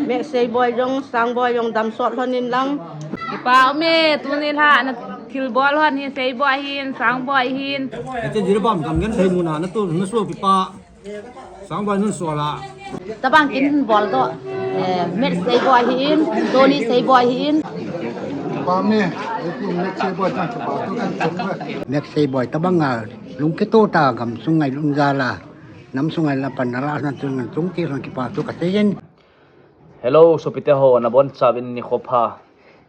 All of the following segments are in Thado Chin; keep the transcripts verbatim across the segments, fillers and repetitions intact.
Meh Seiboi jong, Sangboi jong damsot lhon in lang. Kipa ume, tuni lha na thilbol lhon hi Seiboi hin, Sangboi hin. Ete Jiribam gamgen seimuna natu nasuh kipa. Sangboi nasuh la. Tabang kin bol to. Eh, Meh Seiboi hin, Tony Seiboi hin. Kipa me, Meh Seiboi jong kipa to kan chong. Meh Seiboi tabang a lungkito ta gamsung ngailutna jal a. Namsung ngailutna pan nala na chung chung ti lhon kipa to kaseiyin. Hello, sopite ho, nabonchauvin nikho pha.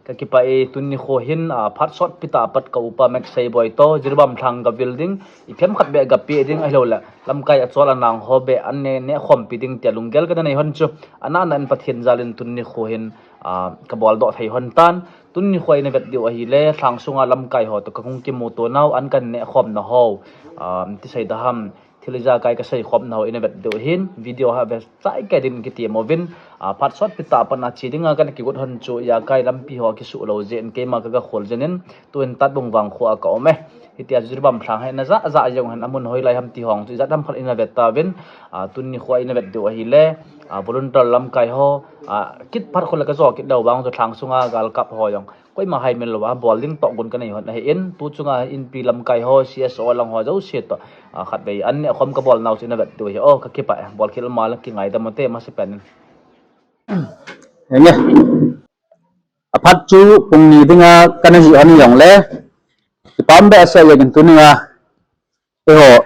Kakipah e, tuni nikho hin, a, phat sotpi tah a pat ka upa Meh Seiboi to, Jiribam lhang gavil ding, iphem khat beh gape ding ahilouleh, lamkai achol anang ho beh an ne, nehkhompi ding tia lunggel kana nei lhon chu, ana ana in Pathen jalin tuni nikho hin, a, kabol doh thei lhon tan, tuni nikho a ina vet diu ahile, lhang sunga lamkai ho to kahung kimuto nau, an kana nehkhomna ho, a, ti sei da ham, thil ijakai kasei khomna ho ina vet diu ahin, video ha ve chai kai din kiti mo vin, a, phat sotpi tah a pat a che dinga kana kigot lhon chu, ijakai lampi ho kisuh lou jeh in keima kaga khol jeng in, tun Tatbung vangkho a ka um e. Hitia Jiribam lhang hi najah jah jeng hen, amun hoilai ham ti ho chu ijat ham khat ina vet tauvin, a, tuni nikho a ina vet diu ahile, a, volunteer lamkai ho, a, kit phat kho le kajo kit lou vang chu lhang sunga galkap ho jong koima haimil lou a, bol ding toh gun kanei lhon ahin, tu chunga Inpi lamkai ho, C S O lang ho jouse toh, a, khatvei an nehkhom kabol nau chu ina vet diu ahi, o, kakipah e, bolkhel ma la kingaidam ute, masapen in. Henge. Aphat chu pung ni dinga kana jih lhon jongle, kipah behseh jeng in tuni a, eiho,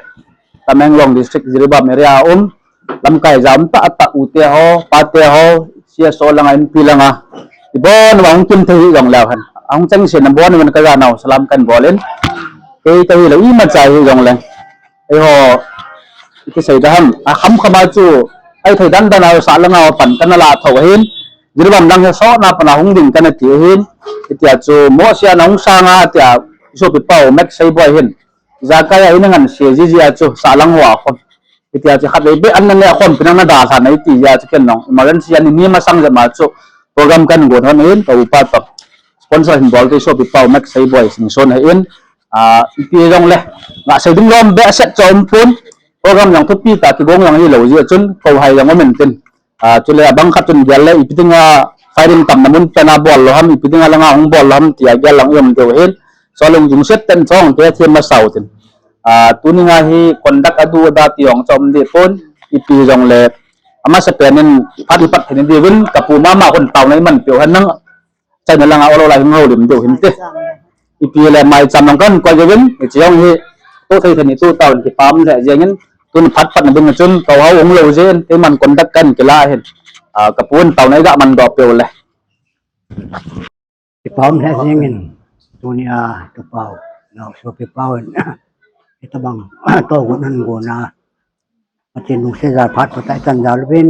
Tamenglong District, Jiribam area a um, lamkai jam tah tah u te ho, pa te ho, C S O langa, Inpi langa, ibon uva hung kim thei hih jongleu hen. Ahung chengse na bon uva kajanau salam kan bol in. Kei kahi lou imacha hih jongle. Eiho, iti sei da ham, akham kham a chu, ahithei dan dan a sah langa pan kana lah tho ahin. Jiribam lang hi sotna pan a hung ding kana ti ahin. Hitia chu, Mosia na hung sanga tia, isopipa u Meh Seiboi hin. Ijakai a ina nganse jiji a chu, sahlang hoa khom. Hitia chu khatvei beh an na nehkhompi nang na dalhan a iti jeh a chu ken jong. Emergency a ni ni masang jep ma chu program kan gon lhon ahin, ka upa toh. Sponsor hin bol kei sopipa u Meh Seiboi Singson ahin. A, ipi jongle. Nga sei ding lom behseh chu umpon. Program jong thupi tah kigong jong hilou jeh chun, kou hai jong um intin. A, chule abang khat chun gel le, ipi dinga firing tamna mun pena bol lou ham, ipi dinga langa hung bol lou ham, tia gel lang um deu hin. Cholung jingset ten chong te them masau tin. A, tuni nga hi conduct adu ada ti jong chom deh pon, ipi jongle. Amasapen in phat ipat thei diuvin, kapu mama khun taona iman peu hen nang. China langa olo lai hung houlim deu hinte. Ipi le maicham lang kan koi jeng in, hiche jong hi, tu thei thei ni tu tauvin kipah lheh jeng in, tun phat phat na ding chun, kou hou hung lou jeh in, keiman conduct kan kila hin. A, kapu in taona iga man doh peu le. Kipah lheh jeng in, tuni a, tu pau, nau sopipa u in, hitabang, toh gon an gon a, Pathen lungset jal phat phatah ichan jal uvin,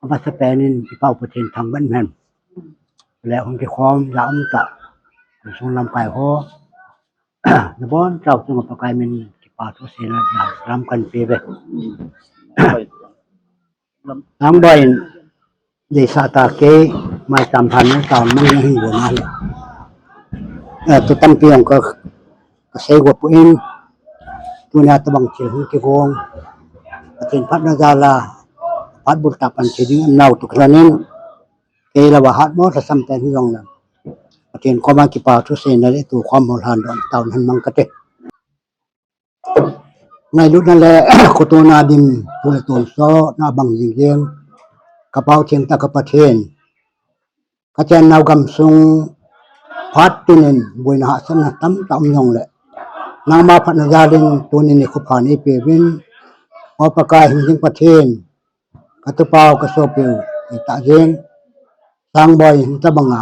amasapen in, ipa u Pathen thangvah in hen. Le hung kikhom ja um tah, insung lamkai ho. Nabonchau chunga Pakai min kipa thu seina jal salam kan pe uve. Sangboi in, deisah ta kei, maicham phan nang tao nang hin gon ahi. Eh, tu tampi jong ka, kasei go poi, tunia tabang thil hung kigong. Pathen phatna jal a, phat bultah pan che ding umnau tu kilhon in, kei lou a hatmo lhasam ten hi jong le, Pathen koma kipa thu seina le tu khom ho lhan don taona hin mang kate. Ngailutna le khotona dim, thu le tonsot na bang jing jeng. Ka Pau Theng tah ka Pathen. Ka chennau gamsung phat tinin boina hahsatna tamtah um jongle, nangma phatna jalin tuni nikho pha nei peuvin. O Pakai hingjing Pathen, ka tupau ka sopiu, itah jeng, Sangboi hitabanga,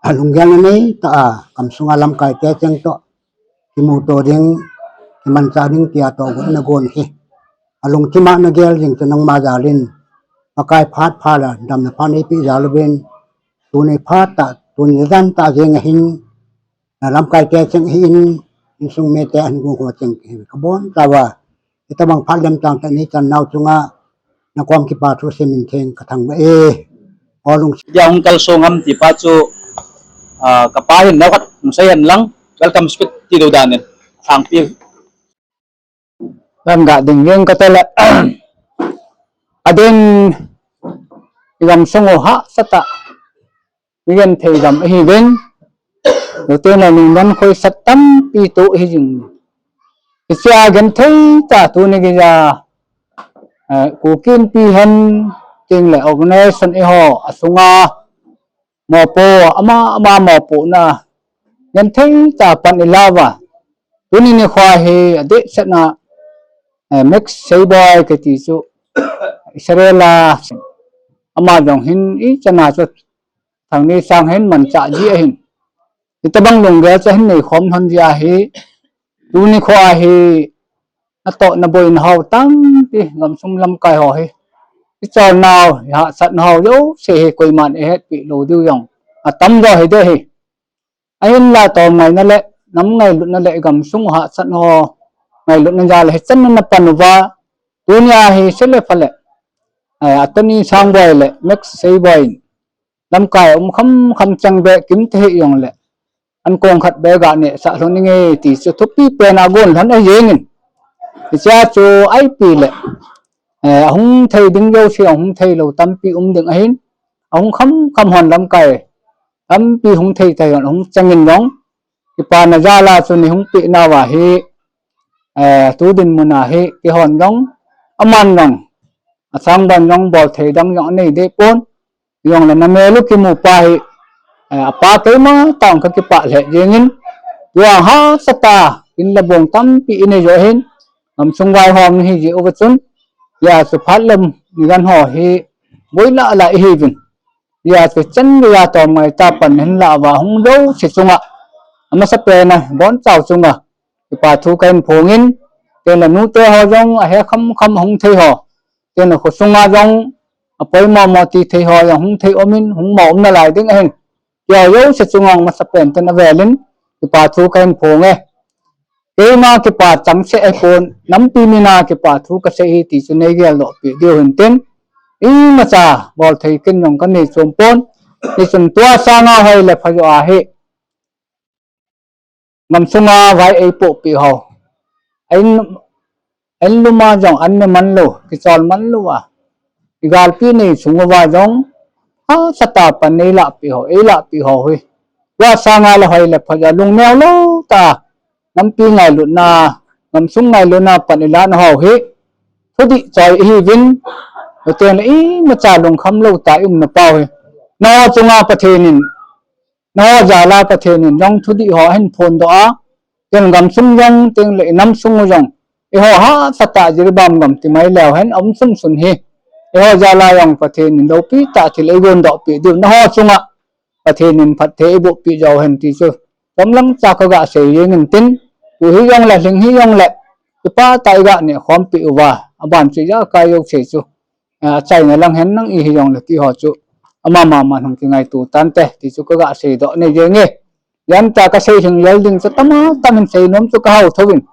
alunggelna neitah a, gamsunga lamkaite cheng toh, kimuto ding, kimanchah ding tia tohgon nagon hi. Alungthim a nagel jing chu nangma jalin, Pakai phat pha le damna pha neipeh jal uvin, tuni phat tah, tuni jan tah jeng ahin, na lamkaite cheng ahin, insung mite ahin gong ho cheng hi kabon tauva. Hitabang phat lemchang tah nei channau chunga, nakom kipa thu semin theng ka thangvah e. Olung. Dia hung kalsong ham ti pa chu, ah, ka pa hin neo khat hung sei hen lang, welcome speech ti deu dan in, thangpi. Lam ga ding veng ka tala. Ading, i gamsung u hahsatah, mi genthei gam ahiuvin, chuteng le ningdan khoisat tampi toh ahi jing. Hichea genthei tah tuni geija, eh, Kuki Inpi hen, chuteng le organization eiho asunga mopo, ama ama mopohna genthei tah pan ilah uva, tuni nikho hi adehsetna, eh, Max Seiboi kiti chu Israel a, ama jong hin ichan a chu Thangneisang hin manchah ji ahin, hitobang lunggel chu ahin neikhom lhon jeh ahi. Tuni nikho hi natoh naboina ho tampi gamsung lamkai ho hi, icholnau, ihahsatnau jouse hi koiman eihetpeh lou diu jong atamjo hiding ahi. Ahinla tolngaina le nam ngailutna le gamsung hahsatna ho ngailutna jal a hichan a napan uva, tunia hi sele phale, eh, Attorney Sangboi le Max Seiboi in lamkai um khamkham cheng beh kimthei jongle, ankong khat beh ganehsah lhon inge ti chu thupi pen a gon lhon ahi jengin. Hichea chu ipi le, eh, ahung thei ding jouse ahung theilou tampi um ding ahin, ahung khamkham hon lamkai tampi hung thei thei hon ahung chengin jong, kipana jal a chu neihung pehnauva hi, eh, tu dinmun a hi keihon jong, aman jong, Asangboi'n jong bolthei dang jong anei dehpon, jongle namel u kimupa hi, eh, apa keima tah kakipah lheh jengin, tua hahsatah in le bong tampi inei joh hin, gamsung vaihom hijeh uva chun, hijeh chun phat le ningdan ho hi boilah lah ihiuvin, hijeh chun chan geiya tolngai tah pan hinlah uva hung jouse chunga, amasapen a bonchau chunga kipa thu kahin phongin, chuteng le nuteho jong ahe khamkham ahung thei ho, chuteng le khosunga jong apoimo mo ti thei ho jong hung thei umin, hung mo um nalai ding ahin, keiho jouse chunga amasapen ten avelin kipa thu kahin phonge. Keima kipa changse ahipon, nampi mina kipa thu kasei ahi ti chu neigeldohpeh diu hintin, imacha bolthei ken jong kanei chompon, hichun tua sanga hoi le phajo ahi, gamsunga vai eipohpeh ho, a in, a inlum a jong an ne manlou, kichol manlou a, igalpi nei chung uva jong hahsatah pan neilahpeh ho, eilahpeh ho hi, tua sanga le hoi le phajo a lungneo lou tah a, nampi ngailutna, gamsung ngailutna pan ilahna ho hi thudih choi ihiuvin, chuteng le imacha lungkham lou tah a iumna pau hi, nangho chunga Pathen in, nangho jal a Pathen in jong thudih ho ahin phondoh a, chuteng gamsung jong, chuteng le inam sung u jong, eiho hahsatah Jiribam gam ti mai leu hen aum sunsun hi, eiho jal a jong Pathen in loupi tah thil eigondohpeh diu, nangho chunga Pathen in phatthei eibohpeh jou hen ti chu chomlangcha kagasei jengin tin, tu hijongle lhing hijongle, kipah tah a iganeh khompeh uva, aban chu ijakai jouse chu, eh, achaina lang hen nang ihijongle tiho chu, ama mama hung kingaito tante ti chu kagaseidoh nei jenge. Janta kasei lhinglel ding chu tama tam in seinom chu kahao thouvin,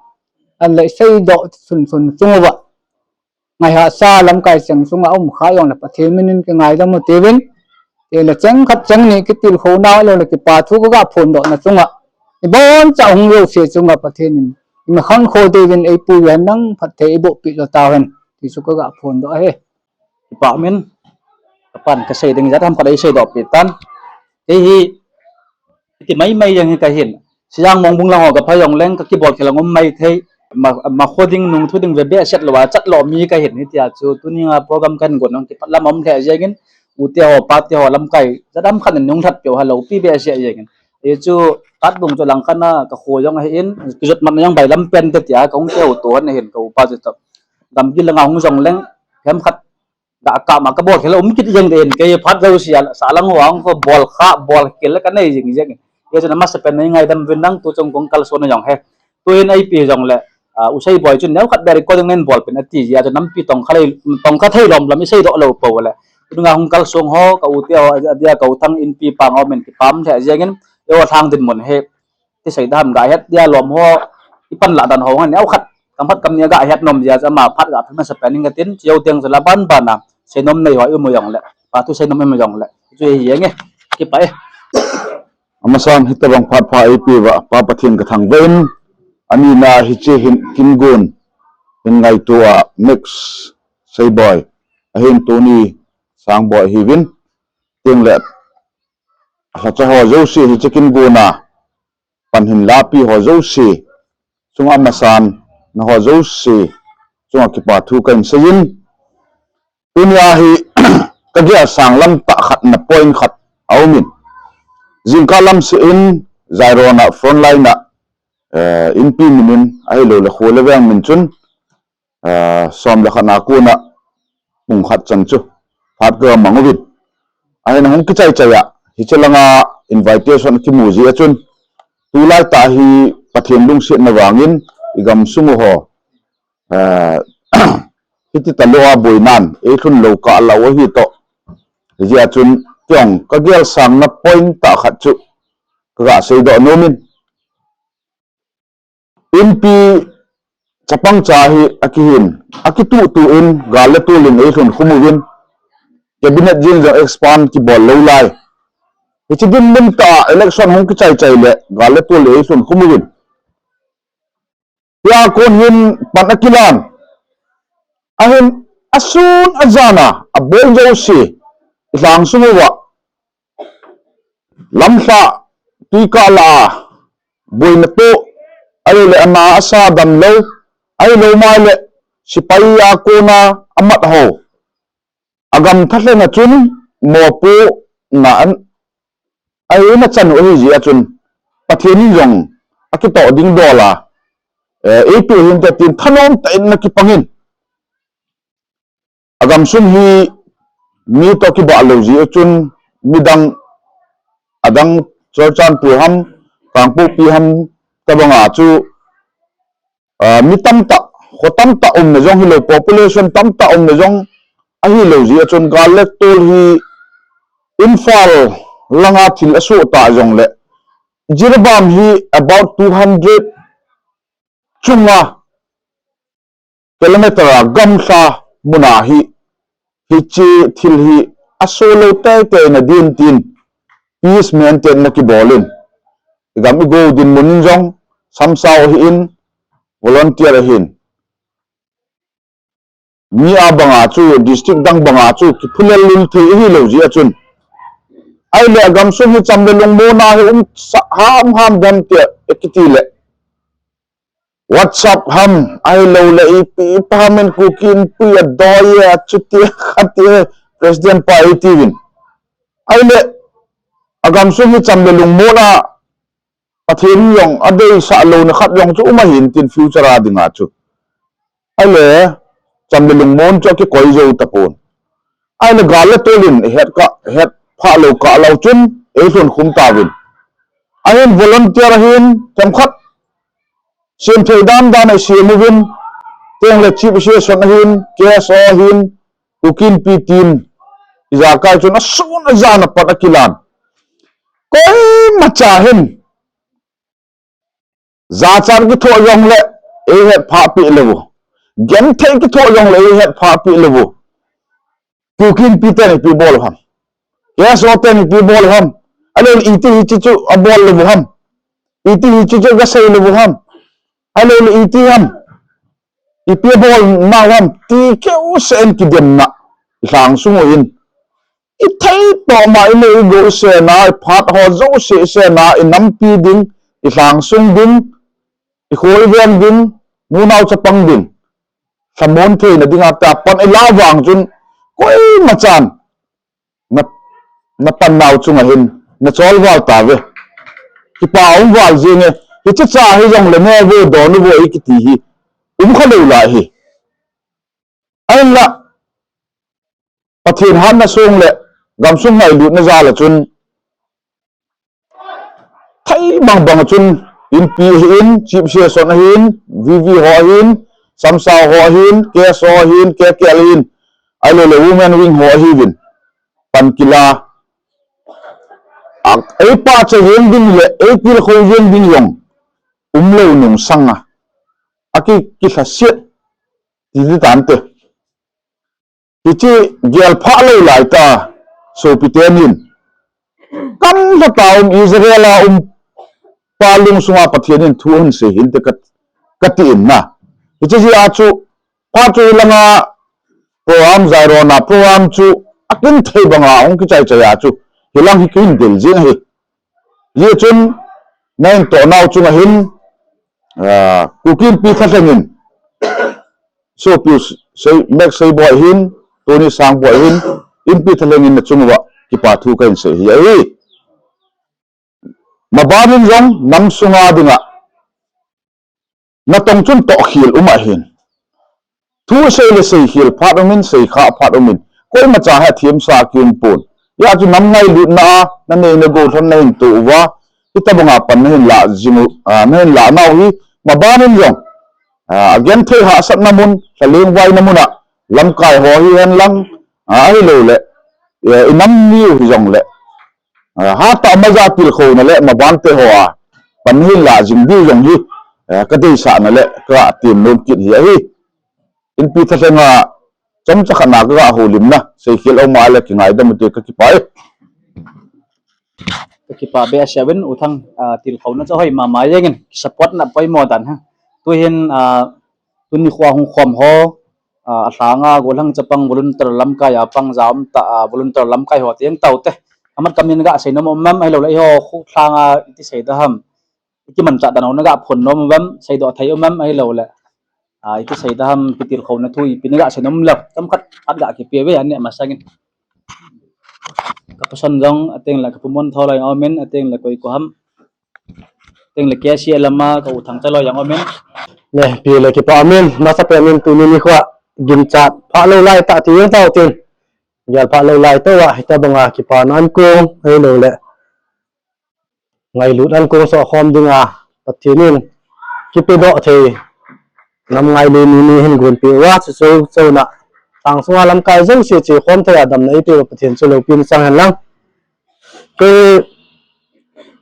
ahinla iseidoh sunsun chung uva, ngaihahsa lamkai cheng sunga umkha jongle Pathen min in kingaidam u tiuvin, chule cheng khat cheng ni kitilkhouna loule kipa thu kaga phondohna chunga, iboncha hung jouse chunga Pathen in ima khangkho diuvin eipuiyu hen lang phatthei eibohpeh jo tauhen ti chu kaga phondoh ahi. Kipah umin, kapan kasei ding jat ham khat eiseidohpeh tan. Kei hi, iti maimai jeng hi kahin, Sijang Mongbung lang ho kapha jongleng kakibol khel a um maithei, ma, ma kho ding nung thu ding ve behseh louva chat lou mi kahin, hitia chu tunia program kahin gon jong kipah lam a um lheh jengin, uteho pateho lamkai jat ham khat in nung lhatpeh u hi loupi behseh jengin. Hichu Katbung chu langkhat a kakho jong ahin, kijotmatna jong bailam pen te tia kahung kihouto hon ahin, ka upa chu toh, gamgi langa hung jongleng, themkhat gakap ma kabol khel a um kit jeng ding ahin, kei phat jouse a sahlang ho a hung kabol kha, bol khel kanei jing jeng. Hichun amasapen a ingaidam uvin lang, tu chung kahung kalsonna jong hi, tuhin ipi jongle, ah, U Seiboi chun neokhat beh recording neibolpeh in ati jeh a chu nampi tongkha lei, tongkha thei lom lom iseidoh lou poule, tunga hung kalsong ho, ka uteho, adia ka U Thang Inpi pang a umin kipah lheh jengin, eiho lhang dinmun hi, ti sei dam, gahet dia lom ho, ipan lah dan ho ngan neokhat, kam khat kam ni a gahet nom jeh a chu ama phat gapheng masapen ing katin, chujou teng chu la banban a seinom nei ho imu jongle, pa thu seinom imu jongle, chu hi jenge, kipah e. Amasan hitobang phat pha eipeuva Pa Pathen kathangvah in, anina hiche hin kin gon hin ngaito a Max Seiboi, ahin tuni Thangboi hiuvin, tengle lhacha ho jouse hiche kin gona pan hin lapi ho jouse chunga masan na ho jouse chunga kipa thu kahin seiyin, tunia hi kagel sang lam tah khat na point khat aumin, jingkah lam seh in Jairona frontline a inpi min in ahiloule kho le veng min chun som le khat na kona pung khat chan chu phat kamang uvin, ahin ahung kichaichai a hiche langa invitation akimu jeh a chun, tulaitah hi Pathen lungsetna vangin igamsung u ho hiti talou a boinan eilhun lou kah lou ahi toh, hijeh a chun keiin kagel sangna point tah khat chu kaga seidoh nomin, inpi chapang cha hi akihin, akituhtuh in gal le tol in eilhun khum uvin, cabinet jeng jong expand kibol lou lai, hiche dinmun tah a election hung kichaichai le gal le tol in eilhun khum uvin, hia kon hin pan akilan, ahin asun ajan a aboi jouse ilhang sung uva lamlhah, twikah lah a boina toh, ahiloule ana asa damlou, ahilou maile sepai a kona amat ho, agam thalheng a chun mopohna ana chan u ahijeh a chun, Pathen in jong akitoh ding dol a eipeh hinte tin thanom tah in ana kipangin, agamsung hi mi toh kibah lou jeh u chun, midang adang Churachandpur ham, Kangpokpi ham tobanga chu mi tamtah, kho tamtah umna jong hilou, population tamtah umna jong ahilou jeh a chun gal le tol hi Imphal langa thil asoh tah jongle Jiribam hi about two hundred chunga kilometer a gamlha muna hi hiche thil hi asoh lou teitei na din tin peace maintain na kibol in, igam igou dinmun in jong samsao ahin, volunteer ahin, mi a banga chu district dang banga chu kiphulel lul thei ahilou jeh a chun, ahile agamsung hi cham le lungmonna hi umsah hamham dem tia ikiti le WhatsApp ham, ahiloule ipi ipi ham in Kuki Inpi adoi e, achuti e, khati e, President pa eitiuvin, ahile agamsung hi cham le lungmonna Pathen jong adeisah louna khat jong chu um ahin tin future a dinga chu, ahile cham le lungmon chu akikoi jou tapon, ahile gal le tol in ihet kah, ihet phah lou kah lou chun eilhun khum tauvin, ahin volunteer ahin themkhat semthei dandan a isem uvin, tengle Chief Association ahin, K S O ahin, Kuki Inpi tin, ijakai chun asun ajan a pat akilan, koimacha hin jachat kithoh jongle eihetphah peh lou u, genthei kithoh jongle eihetphah peh lou u, Kuki Inpi ten ipi bol u ham, K S O ten ipi bol u ham, ahiloule iti hiche chu abol lou u ham, iti hiche chu gasei lou u ham, ahiloule iti ham, ipi abol nau ham ti keuseh in kidemna ilhang sung u hin, ithei tohma inei igou isena, iphat ho jouse isena, inampi ding, ilhang sung ding, ikho iveng ding, nunao chapang ding lhamon theina dinga tapan ila vang chun, koimachan na, napan nau chunga hin nachol val tauve. Kipa um val jenge, hiche cha hijongle neve donu vo ikiti hi umkha lou lai hi. Ahinla Pathen hatna songle gamsung ngailutna jal a chun, thei bangbang a chun, Inpi ahin, Chief Session ahin, V V ho ahin, Samsao ho ahin, K S O ahin, K K L ahin, ahiloule Women Wing ho ahiuvin, pan kila, eipahcha jeng ding le eitilkhou jeng ding jong umlou nung sanga, aki, kilhaset ti tante. Hiche gelphah lou laitah sopitenin, gamlhatah um Israel a um pa lungsunga Pathen in thu ahin sei hinte ka, kati in na. Hiche jeh a chu, phat chu hilanga program, Jairona program chu akin thei banga hung kichai chai a chu, hilang hi kin del jing ahi. Hijeh chun, na in toh nau chunga hin, ah, Kuki Inpi thalheng in, sopi sei, Mek Seiboi hin, Tuni Sangboi hin, Inpi thalheng in na chung uva, kipa thu kahin sei hi ahi. Maban in jong nam sunga dinga, natong chun tohkhel um ahin. Thu sei le seikhel phat umin, seikha phat umin. Koimacha hi athemsa kium pon. Hijeh chun nam ngailutna a, nanei na gollhang nahin toh uva. Hitabanga pan nahin lah jing u, ah, nahin lah nau hi, maban in jong. Ah, agenthei hahsatna mun, lhaleng vaina mun a, lamkai ho hihen lang, ah, ahilouleh, eh, i nam miu hijongleh. Ah, hatah a maja tilkhouna le mabante ho a, pan hin lah jing diu jong hi, eh, kadeisahna le katem nom kit hi ahi. Inpi thalheng a, chomcha khat na kaga houlimna, seikhel um a le kingaidam ute kakipah e. Kakipah behseh uvin U Thang, ah, tilkhouna chu hoi mama jengin, support na poimo dan ha. Tuhin, ah, tuni khoa hung khom ho, ah, alhanga gollhang chapang volunteer lamkai a pang jaum ta, ah, volunteer lamkai ho teng taute. Amat kamin ga seinom um em, ahilouleh eiho khu lhanga iti seida ham. Iti manchah dan ho naga phonnom um em, seidoh thei um em, ahilouleh. Ah, iti seida ham, kitilkhouna thu ipi naga seinom lou. Chomkhat, khat ga kipe uve, ani masangin. Ka pasal jong, ateng le ka pumon tho loi jong umin, ateng le koi ko ham. Ateng le K C A lama ka U Thang cha loi jong umin. Le, pi le kipa umin, masapen in tuni nikhoa, ginchat, phalou lai tah ti jeng tau tin. Gel phalou lai tah uva, hitabanga kipana ankong, ahilouleh. Ngailut ankong soh khom dinga, Pathen in, kipedoh thei, nam ngailu ni ni hin gonpeh uva, chu chu chuna. Lhang sunga lamkai jouse chu khom thei a damna eipeh uva Pathen chu loupina chang hen lang. Kei,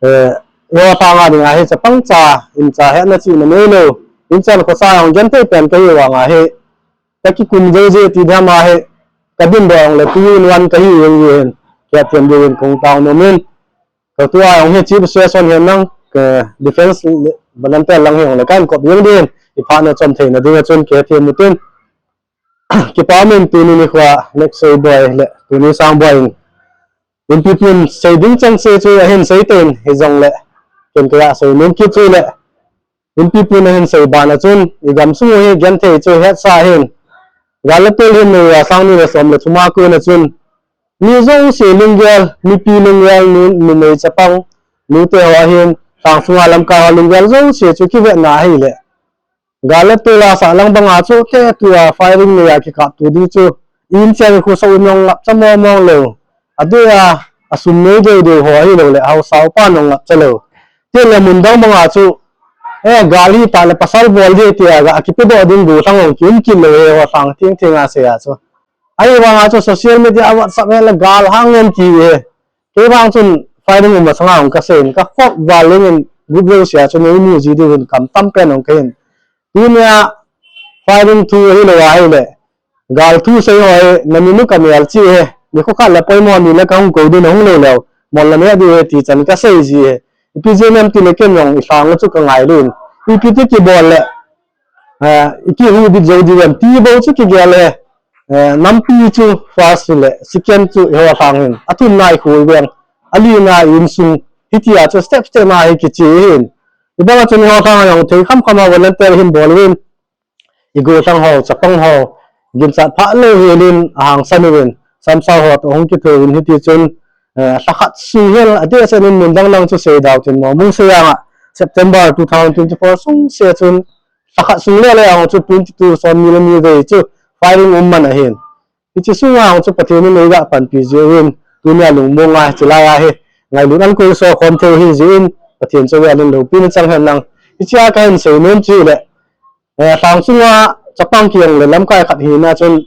eh, eiho lhanga dinga hi chapang cha, in cha hetna chihna neilou. In chan khosa jong genthei pen kahi vanga hi. Kakikum jou jeh ti dam ahi. Kadin doh jong le two in one kahi jeng jeh hin. Kiathem diuvin kong tao nom in. Ka tua jong hi Chief Association hin lang, ka Defence Volunteer lang hi jong le kan kop jeng din. Iphat na chom theina dinga chun kiathem utin. Kipa umin tuni nikhoa Mek Seiboi le Tuni Sangboi in. Inpi pun sei ding chengse chu ahin sei ten hijongle. Ken kaya sei nom kit chu le. Inpi pun ahin sei bana chun, i gamsung u hi genthei chu hetsa ahin. Gal le tol hin neiya sang ni le som le thum a kona chun. Mi jouse lunggel, mipi lunggel, nu, numei chapang, nute ho ahin, lhang sunga lamkai ho lunggel jouse chu kivetna ahile. Gal le tol a sahlang banga chu, kei tua firing neiya kikaptu ding chu, in cheng khu sa u nong ngap cha mong mong lou. Adeh a, asum nei deu deu ho ahilouleh, haosa upa nong ngap cha lou. Tin le mun dang banga chu, eh, gal hitah le pasal bol ding tia ga kipedoh ding gollhang jong kium kit lou e, ho lhang theng theng a sei a chu. Ahivanga chu social media a WhatsApp he le gal hang ngen ti e. Kei vang chun firing um masanga jong kasei in kakhop val lengin group jouse a chu neimu ji diuvin kam tam pen jong kahin. Tunia firing thu hilou ahile. Gal thu sei ho hi, na minu ka mel chi hi, nikho khat le poimo ni le kahung kou ding nahung lou leu, mol na neh diu hi ti chan kasei ji hi. Ipi jeh ham tile ken jong i lhang u chu ka ngailun. Ipi ti kibol le, eh, i kihubit jou diu ham ti bou chu kigel hi. Eh, nampi chu first le, second chu eiho lhang hin. Athumna i kho veng, alina i insung. Hitia chu step step ma hi kiche hin. Ibang a chun eiho lhang jong thei kham kham a volunteer hin bol uvin. I gollhang ho, chapang ho, ginchat phalou helin ahangsan uvin, samsau ho toh hung kithouvin hiti chun, eh, lhakhat sung hel, adeh a chun mun dang dang chu sei dau tin mo, Mongsei anga September two thousand twenty-four sung se chun, lhakhat sung le le ang chu twenty-two som ni le ni vei chu firing um man ahin. Hiche sunga ang chu Pathen in eiga panpi jeh uvin, tunia lungmong a hiche lai a hi, ngailut ankong soh khom thei hi jeh in, Pathen chu avel in loupina chang hen lang. Hichea kahin sei nom chu le, Eh, lhang sunga chapang kihong le lamkai khat hina chun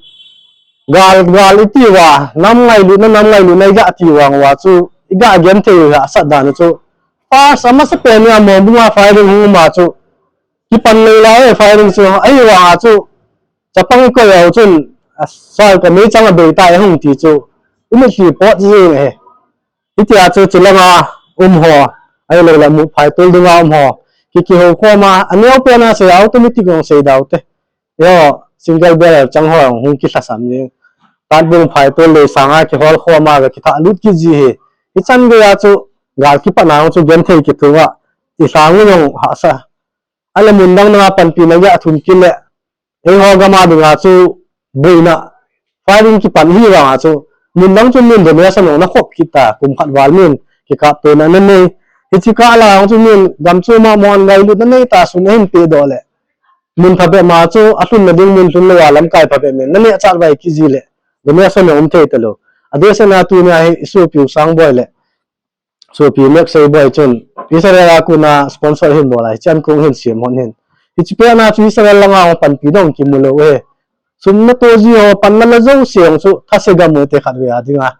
gal, gal iti uva, nam ngailutna, nam ngailutna iga ti vang uva chu, iga genthei u hi asat dan u chu. First, amasapen a Mongbung a firing hung um a chu, kipan lou lai e firing chu, ahivang a chu, chapang ikoi u chun, a, sir ka meichang abei tai hung ti chu, imitlhi pot jing e. Hitia chu chulanga um ho, ahilou le mutphai tol dunga um ho, ki, kihou khom a, aneo pen a sei a automatic jong sei dau te. Eiho, single barrel chang ho jong hung kilhasam jing. Tatbung phaitol lei sanga kihol khoma ga kitha lut kiji hi. Hichan geiya chu gal kipatna chu genthei kithunga i lhang u jong hahsa. Ahile mun dang danga panpina gei a thum kit le eiho gam a dinga chu boina firing kipan hi vanga chu mun dang chun min donation jong na khop kit ta, kum khat val min kikap tona na nei. Hichi kah la chu min gam chu ma mon ngailutna nei ta sun ahin pe doh le mun phabep ma chu alhunna ding mun lhun lou a lamkai phabep min na neh chat vai kiji le donation jong um thei talou. Adeh sena tunia hi i sopi u Sangboi le sopi Mek Seiboi chun Israel a kona sponsor hin bol a, hichan kong hin siam hon hin. Hichi pena chu Israel langa hung panpi dong kimu lou e. Sum na to ji ho pan na la jouse jong chu thase gam u te khat vei a dinga.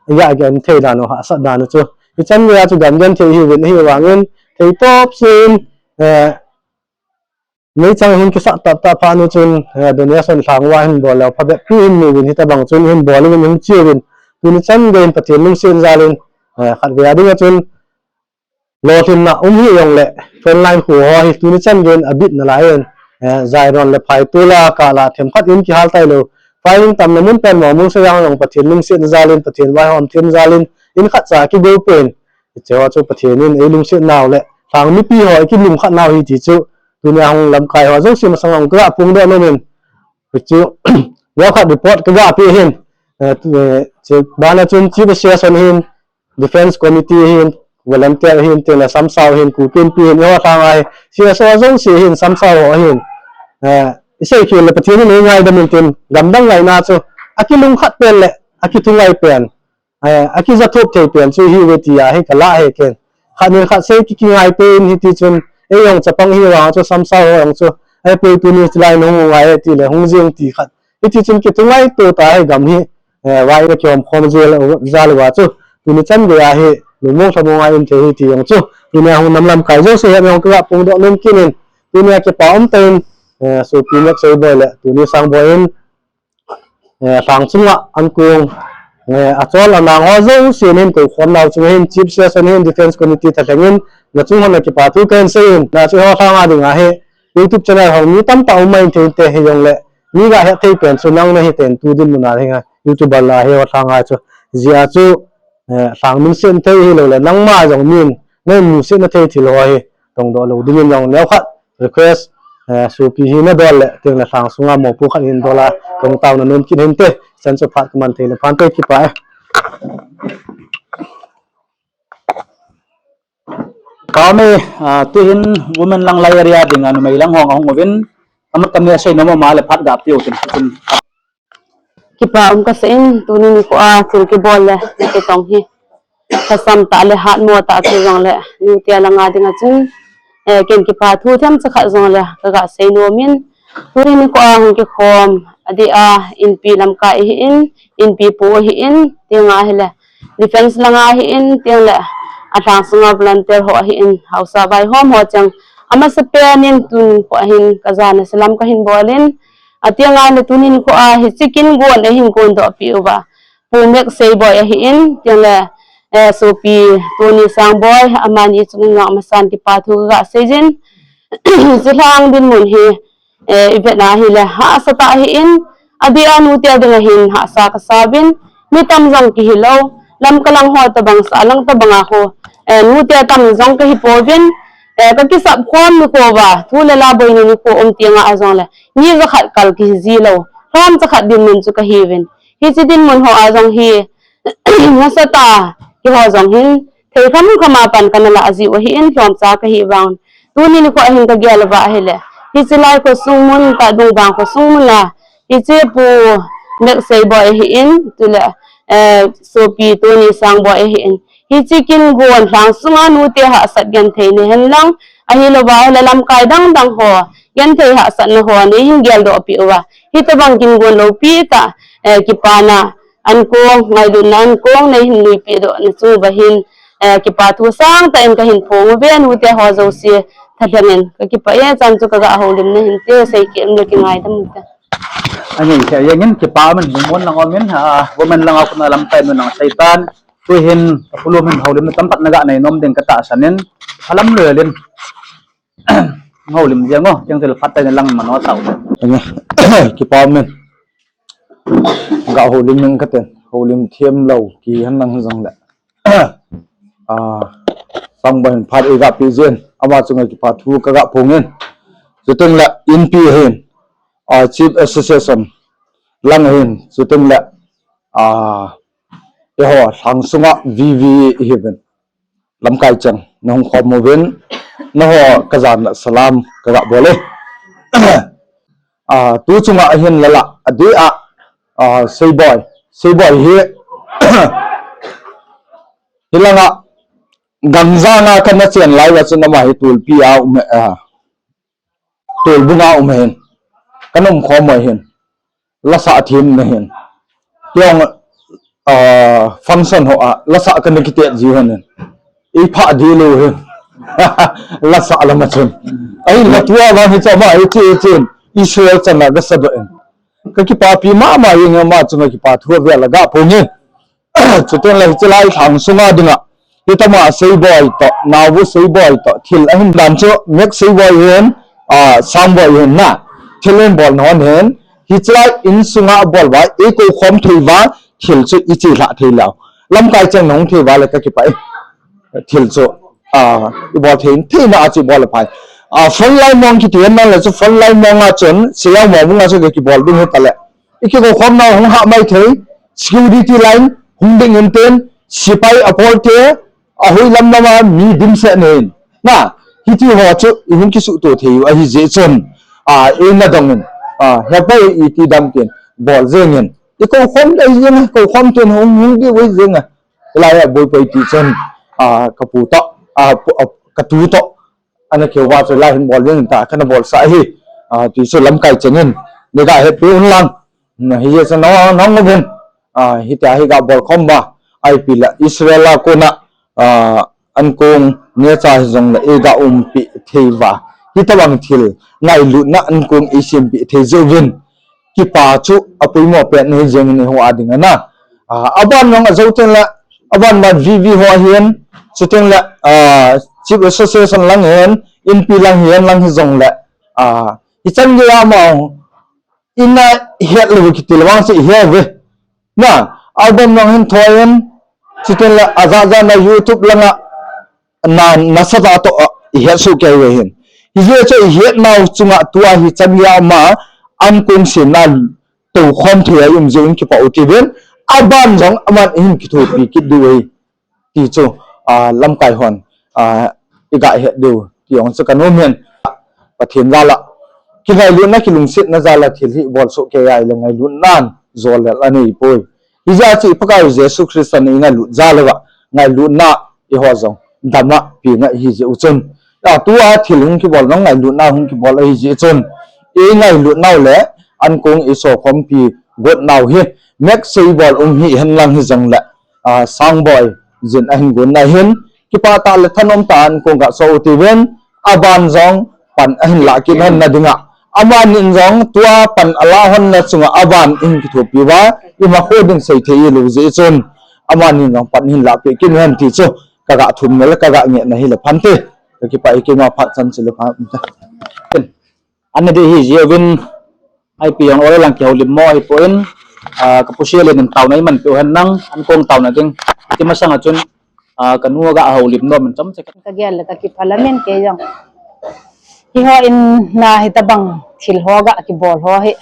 Ya genthei dan u hahsat dan u chu. Hichan vei a chu gam genthei hi vin hi vangin thei top sin, eh, meichang hin kisah tap tap phat u chun, eh, donation lhang uva hin bol leu phabep pi hin mu vin hitabang chun hin bol vin hin chiu vin. Tuni chan gei in Pathen lungset jal in, eh, khat vei a dinga chun lolhinna um hi jong le frontline khu ho hi tuni chan gei in abit nalai in, eh, Jairon le Phaitol a kah la themkhat in kihal tailou. Firing tamna mun pen mo mun se jang jong Pathen lungset jal in Pathen vaihom them jal in in khat cha kigou pen. Hiche ho chu Pathen in eilungset nau le lhang mipi ho eikilungkhat nau hi ti chu tunia hung lamkai ho jouse masang a hung kaga phongdoh nom in. Hichu neokhat report kaga pe hin. Eh, tu, eh, hiche bana chun Chief Association hin, Defence Committee hin, volunteer hin, tile Samsao hin, Kuki Inpi hin, eiho lhang a hi C S O jouse hin, Samsao ho hin. Eh, isei khel le Pathen in eingaidam in tin, gamdang ngaina chu akilungkhat pen le akithungai pen. Eh, akija thop thei pen chu hi ve tia hi kala he ken. Khat nin khat sei ki, kingai pen hiti chun, ei jong chapang hi vang chu Samsao ho jong chu, ei pui tuni chilai nung ngai e tile hung jing ti khat. Hiti chun kithungai to ta hi gam hi, eh, vai na kihom khom jal, jal uva chu. Tuni chan geiya hi, lungmong lhamong a um thei hi ti jong chu. Tunia hung nam lamkai jouse hi jong kiga phongdoh nom kit in. Tunia kipa um tah in, eh, sopi Mek Seiboi le, tuni Sangboi in, eh, lhang chunga ankong, eh, achol anang ho jouse nin kou khom nau chunga hin Chief Association hin Defence Committee thalheng in, nachung hon a kipa thu kahin sei in, na chu eiho lhang a dinga hi YouTube channel hong mi tamtah um mai thei te hi jong le, mi ga het thei pen chu nang nahi ten tu dinmun a dinga, YouTuber la hi eiho lhang a chu, jia chu, eh, lhang min sen thei hilou le, nangma jong min, na min sen na thei thil ho hi, tongdoh lou dingin jong neokhat, request, eh, sopi hi nadol le, teng le lhang sunga mopo khat hin dol a, kong taona nom kit hinte, chan chu phat kaman thei le phan te kipa e. Kame, ah, tuhin women lang lai area dinga numei lang hong ahung uvin, amat kami asei nom ama le phat ga piu tin, tin. Kipa um kasei in, tuni nikho a thil kibol le, nakitong hi. Lhasam tah le hatmo tah chu jong le, nutia langa dinga chun, eh, ken kipa thu themcha khat jong le, kaga sei nom in, tuni nikho a hung kikhom, adeh a, Inpi lamkai ahin, Inpi pu ahin, teng ahile, Defence langa ahin, teng le, alhang sunga volunteer ho ahin, haosa vaihom ho cheng, amasa pen in tuni nikho a hin, kajana salam kahin bol in, ateng ahile tuni nikho a hiche kin gon ahin kondoh pi uva. Pu Mek Seiboi ahin, teng le, eh, sopi Tony Sangboi, amani chunga amasan kipa thu kaga sei jin. Hiche lhang dinmun hi, eh, ivet na hile hahsa tah ahin, adeh a nutia dinga hin hahsa kasa uvin, mi tam jong kihi lou, lam kalang ho tabang, sahlang tabang a ho, eh, nutia tam jong kahi pouvin, eh, kakisap khom nikho uva, thu le la boina nikho um teng a jong le, ni jakhat kal kihi ji lou, lhomcha khat dinmun chu kahi uvin. Hiche dinmun ho a jong hi, nasatah a, keiho jong hin, thei kham kham a pan kana lah jiu ahin, lhomcha kahi vang. Tuni nikho a hin kagel uva ahile, hiche lai khosung mun, Tatbung vang khosung mun a, hiche Pu Mek Seiboi ahin, tule, eh, sopi Tony Sangboi ahin. Hiche kin gon lhang sunga nute hahsat genthei nei hen lang, ahilouva ahile lamkai dang dang ho, genthei hahsatna ho neihin geldoh pi uva. Hitabang kin gon loupi tah, eh, kipana ankong, ngailutna ankong neihin luipi doh na chung uva hin, eh, kipa thu sangtah in kahin phong uve, nute ho jouse thalheng in. Kakipah e, chan chu kaga houlimna hinte, seikeh um le kingaidam ute. Ahin, kei jeng in kipa um in, women lang um in, ah, women lang a kona lamkai in nang seitan. Tuhin, kapulum hin houlimna tamtah naga nei nom ding katahsan in, alam lel in. Houlim jeng o, jeng til phat tah in lang mano tau. Kipa um in. Ga houlim ning katen, houlim them lou kihen lang jong le. Ah, Sangboi hin phat eiga pe jin, ama chunga kipa thu kaga phong in. Chuteng le Inpi hin, ah, Chief Association lang hin, chuteng le, ah, eiho lhang sunga V V hi uvin. Lamkai cheng, nahung khom uvin, nangho kajan le salam kaga bol e. Ah, tu chunga ahin lala, adeh a, ah, Seiboi, Seiboi hi, hilanga, Gangjang a kana chen lai uva chun ama hi tulpi a um, ah, Tulbung a um ahin. Kana um khom u ahin. Lasa them na hin. Tiang, ah, function ho a, lasa kana kitet ji u ahin. Eipha deh lou ahin. Lasa lama chun. Ahinla tua vang hi chu ama hi che chen. Israel chana kasa doh in. Kakipapi mama jeng e, ama chunga kipa thu avel a ga phong in. Chuteng le hiche lai lhang sunga dinga, hitama Seiboi toh, Naobu Seiboi toh, thil ahin dan chu, Mek Seiboi hin, ah, Sangboi hin na, thil ahin bol na hon hin, hiche lai insunga abol uva, eikou khom thei uva, thil chu iche lhah thei leu. Lamkai cheng nahung thei uva le kakipah e. Thil chu, ah, ibol thei, theina a chu ibol le phai. Ah, frontline mong kiti hen lang le chu frontline mong a chun, Seiyang mong bunga chu kakibol ding hita le. Ikikou khom nau hung hah mai thei, security line hung ding in tin, sepai apol te, ahoi lam lama mi dimset nin. Na, hiti ho chu ihung kisuhto thei u ahi jeh chun, ah, eina dong in, ah, hepa iti dam tin, bol jeng in. Ikou khom dei jeng, kou khom tin hung, hung dei u ahi jeng a. Hilai a boi poi ti chun, ah, kapu toh, ah, pu, ah, katu toh. Ana keu va chu lai hin bol ding ta, kana bolsah ahi. Ah, ti chu lamkai cheng in, neiga hetpi un lang. Na hijeh chun nahung, nahung uvin. Ah, hitia hi ga bol khom uva. Ipi le Israel a kona, ah, ankong neocha hijong le eiga umpi thei uva. Hitobang thil ngailutna ankong eisempeh thei jeh uvin. Kipa chu apoimo pet na hi jeng in eiho a ding ana. Ah, aban jong ajou teng le, aban ban V V ho hin, chuteng le, ah, Chief Association lang hin, Inpi lang hin, lang hijong le, ah, ichan gei a ma, ina het lou kiti le vang chu ihe uve. Na, album jong hin thoi in, chuteng le, aja ja na YouTube langa, na, nasatah a toh, ah, ihet soh kei uve hin. Hijeh chun ihet nau chunga tua hichan gei a ma, ankong semna toukhom thei a i um jeh un kipa u ti uvin, aban jong aman eihin kithopi kit diu ahi. Ti chu, ah, lamkai hon, ah, iga het diu, ti jong chu kanom in. Pathen jal a, kingailutna kilungsetna jal a thil hi bol soh kei a ahile ngailutnan jolel anei poi. Hijeh chun i Pakaiyu Jesu Christa in ingailut jal uva, ngailutna eiho jong dam a peng ahi jeh u chun. Atua thil hung kibol jong ngailutna hung kibol ahi jeh chun. Ingailut nau le, ankong isokhompi got nau hi, Mek Seiboi um hihen lang hijong le, ah, Sangboi jin ahin gon na hin, kipah tah le thanom tah a ankong gaso u ti uvin, aban jong pan ahin lah kit hon na dinga. Amanin jong tua pan alah hon na chunga aban eihin kithopi uva, ima kho ding seithei ilou jeh chun. Amanin jong pan hin lahpeh kit hen ti chu, kaga thum na le kaga ngehna hile phante. Kakipah e, keima phat chan chu le pha. Ana dei hi jeh uvin, ipi jong ole lang kihoulim mo ahipoi, ah, kapu Selen in taona iman peh u hen lang, ankong taona ding. Ti masang a chun, ah, kanu aga houlim nom in chomcha. Kagel le kakipah lamin kei jong. Keiho in na hitobang thil ho ga kibol ho hi.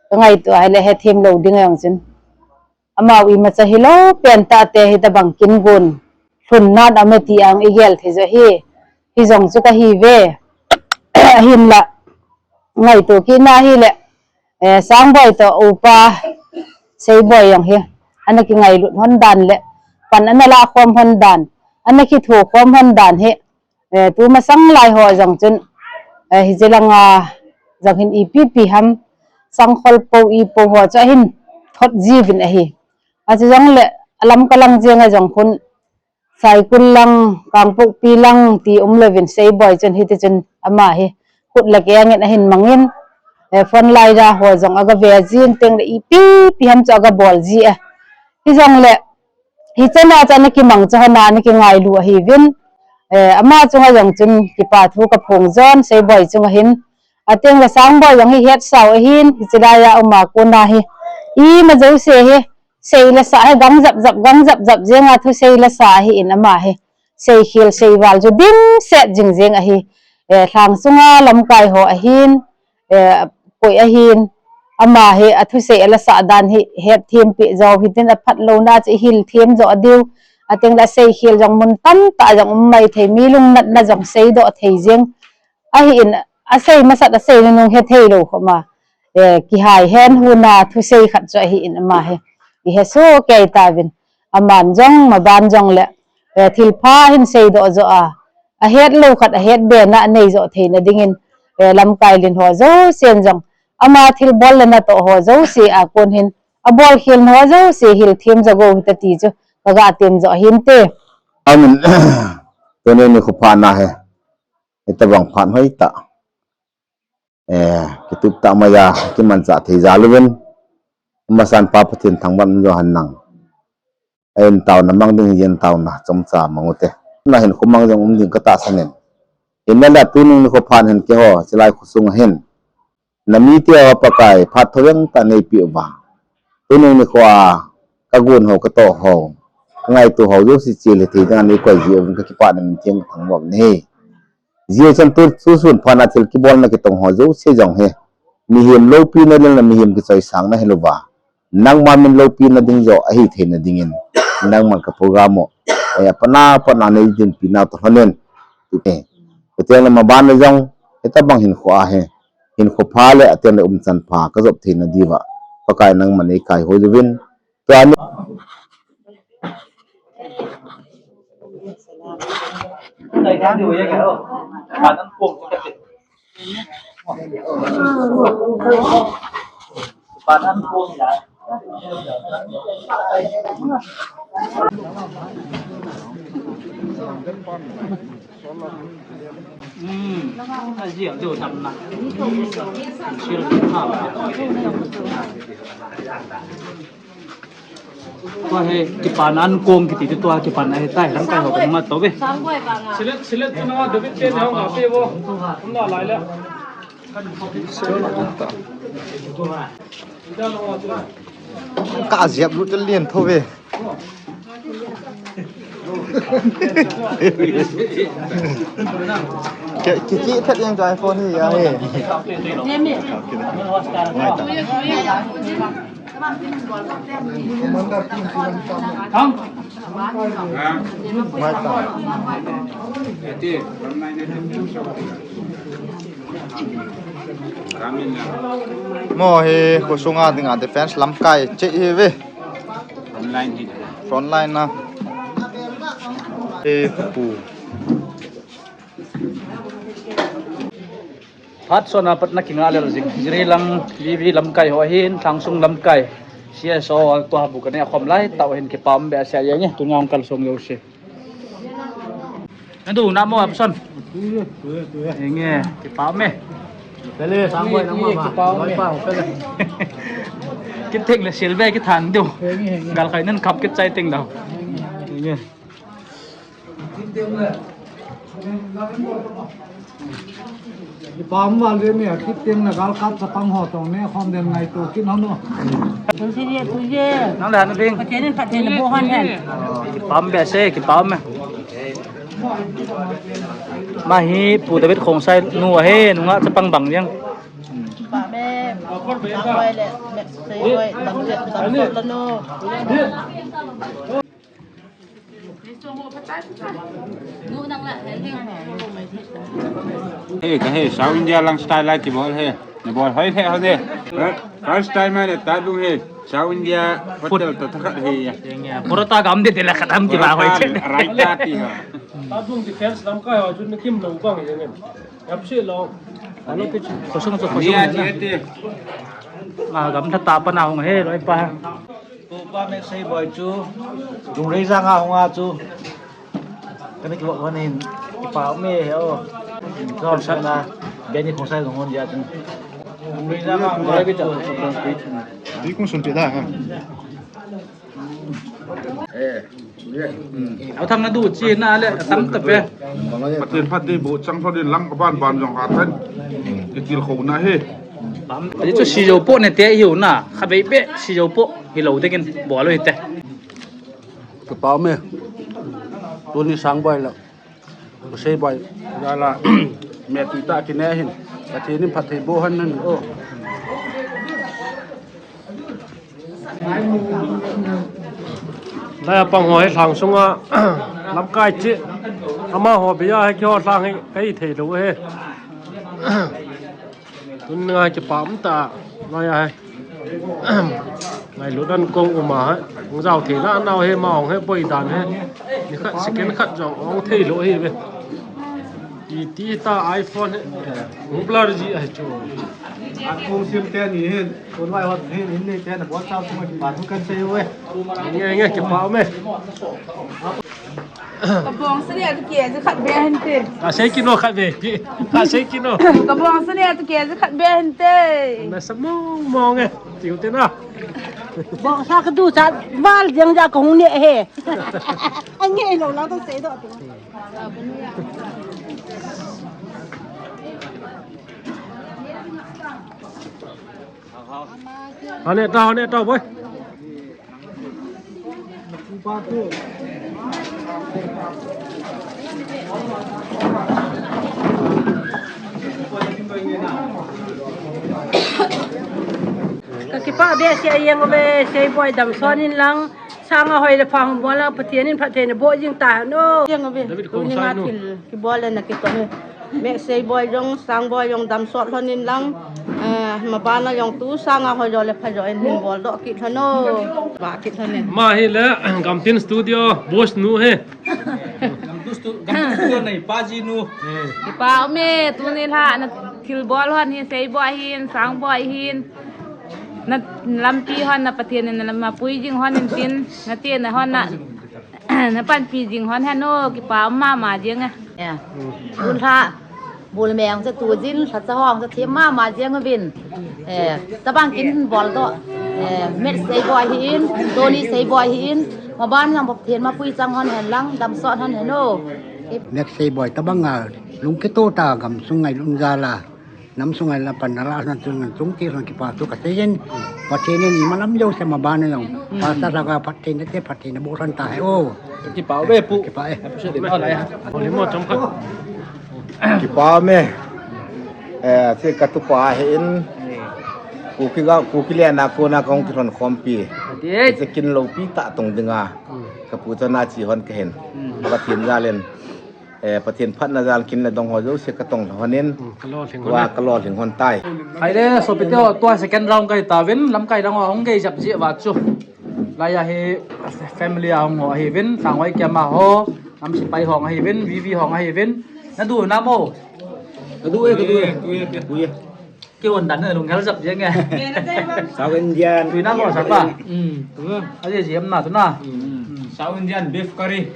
Kangaito ahile hethem lou ding jong chun. Amau imacha hilou pen tah te hitobang kin gon lhun nan aume ti jong igel thei jeh hi. Hijong chu kahi uve. Ahinla ngaito kit na hile, eh, Sangboi toh upa Seiboi jong hi ana kingailut hon dan le pan ana lah khom hon dan, ana kitho khom hon dan hi, eh, tu masang lai ho jong chun, eh, hiche langa jong hin ipi pi ham, sangkhol po ipo ho chu ahin thot jiuvin ahi. Achu jong le alam kalang jeng a jong khun Saikul lang, Kangpokpi lang ti um louvin Seiboi chun hiti chun ama hi khut le keng in ahin mangin, eh, frontline a ho jong aga ve jin teng le ipi pi ham chu aga bol ji e. Hijong le, hichan a chu ana kimang cha hon a ana kingailu ahiuvin. Eh, ama chunga jong chun kipa thu kaphong jon, Seiboi chunga hin. Ateng le Sangboi jong hi hetsau ahin, hiche lai a um a kona hi. Ima jouse hi, sei le sa hi, gang jap jap, gang jap jap jenga thusei le sa ahin ama hi. Seikhel seival chu dimset jing jeng ahi. Eh, lhang sunga lamkai ho ahin, eh, koi ahin, ama hi athusei ala sa dan hi hetthem pi jo hitin aphat louna chu hil them jo diu. Ateng le seikhel jong mun tamtah jong um maithei, mi lungnatna jong seidoh thei jeng. Ahin, asei masat asei nunung hethei lou khoma. Eh, kihai hen huna thusei khat chu ahin ama hi. Ihe so kei ta vin. Aman jong, maban jong le, eh, thilpha hin seidoh jo a. Ahet lou khat, ahet bena anei jo theina dingin, eh, lamkai lin ho jousen jong. Ama thilbol le natoh ho jouse a kon hin. Abolkhel ho jouse hil them jo go hita ti chu. Kaga tem jo hinte. Amin. Tuni nikho pha na hi. Hitabang phat hoitah. Eh, kitup tah maiya, kimanchah thei jal uvin. Amasan Pa Pathen thangvah in jo hen nang. Ahin taona mang ding, ahin taona chomcha mang ute. Nahin khomang jong um ding katahsan in. Hinla tuni nikho phan hin keiho, chilai khosung ahin. Namite ho Pakai, phat thoreng tah neipi uva. Tuni nikho a, kagon ho, katoh ho. Kangaito ho, jouse chil hithei dinga neikoi jeh uvin kakipah in min theng kathangvah in ahi. Jeh chun tu, tusun phat a thil kibolna kitong ho jouse jong hi. Mihem loupina le mihem kichoisangna hilouva. Nangma min loupina ding jo ahi theina dingin. Nangman ka program u. Eh, apatna, apatna neidinpi nau toh lhonin. Eh, Pathen le maban le jong. Hitabang hinkho ahi. Hinkho pha le ateng le umchan pha. Kajop theina diuva. Pakai nangman neikaihoi uvin. Tua ni. Tua hi kipana an kong kiti tu tua kipana hi tai lamkai ho ka nunga to ve. Silet, silet tu na David te na nga pe vo. Kum na lai le. Ka jep lu te lien tho ve. Ki, ki, ki thet yang ka iPhone hi ya he. Ngai ta. Ngai ta. Mo hi khosunga dinga defense lamkai che hi ve. Frontline hi. Frontline na. E pu. Phat sona patna kinga lel jing. Jirei lang V V lamkai ho hin, Thlangsung lamkai. C S O tua bu kane khom lai, tau hin kipah um be sia ye nge, tunia ong kal song yo si. Nadu, na mo, Apson? Tuye, tuye, tuye. Inge, kipah me. Pele, sang boy, nang ma. Kipah me. Pele. Kitheng le silbe, kithang diu. Inge, inge. Gal khai nan khap kit chai teng dau. Inge. Kipah me le me, kitheng le gal kap chapang ho tong ne, khom den ngai to, kin ho no. Tun si ye, tu ye. Nang le han ding. Pathen in Pathen bo han hen. Kipah be se, kipah me. Ama hi Pu David Khongsai nu ahi, nungah chapang bang jeng. Kipah me, Sangwai le, Mek Seiwai, Bangjet, Bangkot la nu. He, ka he, South India lang style lai ti bol he. Ni bol hoi he ho de. First time ai ta dung he. South India hotel ta thakat he ya. Porota gam de de la khatam ki ba hoi. Raita ti ha. Tabung defense lamkai ho chun kim lo bang he ngen. Yap se lo. Alo ke khosung chu khosung na. Ni a ti. Ma gam tha ta pa na hung he loi pa. Pu pa me sei boi chu. Dung rei jang a hung a chu. Kani ki bok hanin, kipah me he o. Jor sana, Beni Khongsai jong hon dia tin. Di kung sun pe da ha. Au thang na du chi na le, tam ta pe. Pathen phat dei bo chang tho din lang ka ban ban jong ha than. Ki til khou na he. Ahi chu sijou po ne te hiu na, khatvei beh sijou po hilou dingin bol u hite. Kipa ume. Tuni Sangboi le Seiboi jal a me tui tah kine hin, Pathen in phatthei boh hen hen o. Lai a pang ho hi lhang sunga lamkai chi. Amaho bia hi keiho lhang hi kahi thei lou hi. Tun nga kipa um ta lai a hi. Ngailut dan kong um a hi. Hung jao thei na nau hi, ma hung hi boi dan hi. Ni khat second khat jong hung thei lou hi ve. Iti ta iPhone hi. Hung blur ji ahi chu. An kong sim te ni hin. Tun vai hot hin hin ni te na bol sao sung kipa thu kan sei uve. Nge nge kipa ume. Kabong sani atu ke ji khat be hinte. Ka sei kino khat be. Ka sei kino. Kabong sani atu ke ji khat be hinte. Na sa mong mong e. Tiu te na. Bong sa ka du cha val jeng ja kong ne he. Ange lo la to sei do. Hane ta, hane ta, boy. Ka kipa behseh jeng uve, Seiboi damsot in lang, sanga hoi le pha hung bol lang, Pathen in phatthei naboh jing ta hen o. Jeng uve. David Kong Sai nu. Tuni nga thil kibol le na kiton e. Me Seiboi jong, Sangboi jong damsot lhon in lang, eh, maban a jong tu sanga hoi jo le pha jo in hin bol doh kit lhon o. Ba kit lhon in. Ama hi le, Gamtin Studio, boss nu hi. Gamtin Stu-, Gamtin Studio nei pa ji nu. Eh. Kipa ume, tuni lha na thil bol lhon hi, Seiboi hin, Sangboi hin. Na lampi lhon na Pathen in na lam a pui jing lhon in tin, na te na lhon na, na panpi jing lhon hen o, kipa um mama jeng e. Ya. Tun lha, bul meng se tu jin, lha cha hong se thim mama jeng uvin. Eh, tabang kin bol doh. Eh, Met Seiboi hi in, Tony Seiboi hi in, maban jong Pathen in mapui chang lhon hen lang, damsot lhon hen o. Met Seiboi tabang a, lung kito ta gamsung ngailut jal a. Nam sunga la pan na la na chung chung ti lhon kipa thu ka sei jin. Pathen in ima lam jouse maban a jong. Pastor lhaka phatthei na te phatthei naboh lhon ta hen o. Kipa uve pu. Kipa e. Episode din lai ha. Holi mo chom khat. Kipa ume. Eh, se ka tupa hi in. Kuki ga, Kuki le na kona kong kilhon khompi. Ati e. Se kin loupi tah tong dinga. Hmm. Ka pu chana chi lhon ka hin. Hmm. Pathen jal in. Eh, Pathen phatna jal kin le dong ho jouse ka tong lhon in. Hmm, ka lolhing lhon e. Wa ka lolhing lhon tai. Hai le, sopite ho, tua second round kai tauvin, lamkai dang ho hung gei jap ji va chu. Lai a hi family a hung ho ahiuvin, Sangboi Kem a ho, Nam Sepai ho ahiuvin, V V ho ahiuvin. Na du na mo. Ka du e, ka du e. Du e. Kihon dan na lunghel jap jeng e. South Indian. Tui na mo sa pa. Hmm. Aje ji em na tu na. Hmm. South Indian beef curry.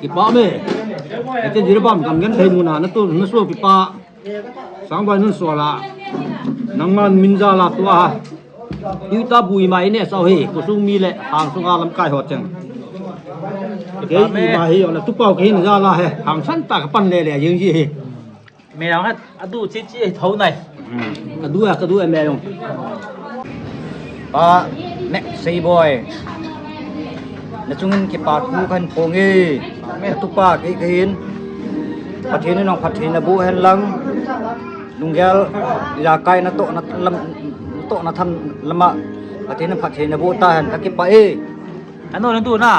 Kipa me. Ete Jiribam gam genthei muna natu, naso kipa. Sangboi nun so la. Nangman min ja la tua. Yu ta bui mai ne sao he, ko sung mi le, hang sunga lamkai ho cheng. Kipa me. Kei ima hi, ona tu pau kei hin ja la he, hang san ta ka pan le le, jing ji he. Me jong khat, adu chi chi thou nai. Adu a, ka du a me jong. Pa, Met Seiboi. Na chungin kipa thu kahin phong e. Ka tupa kei kahin. Pathen in nang phatthei naboh hen lang. Lunggel, ijakai natoh na lam, natoh na tham lama. Pathen in phatthei naboh ta hen, ka kipa e. Ano na du na?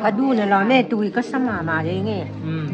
Ka du na la me tui ka sa mama jeng e. Hmm.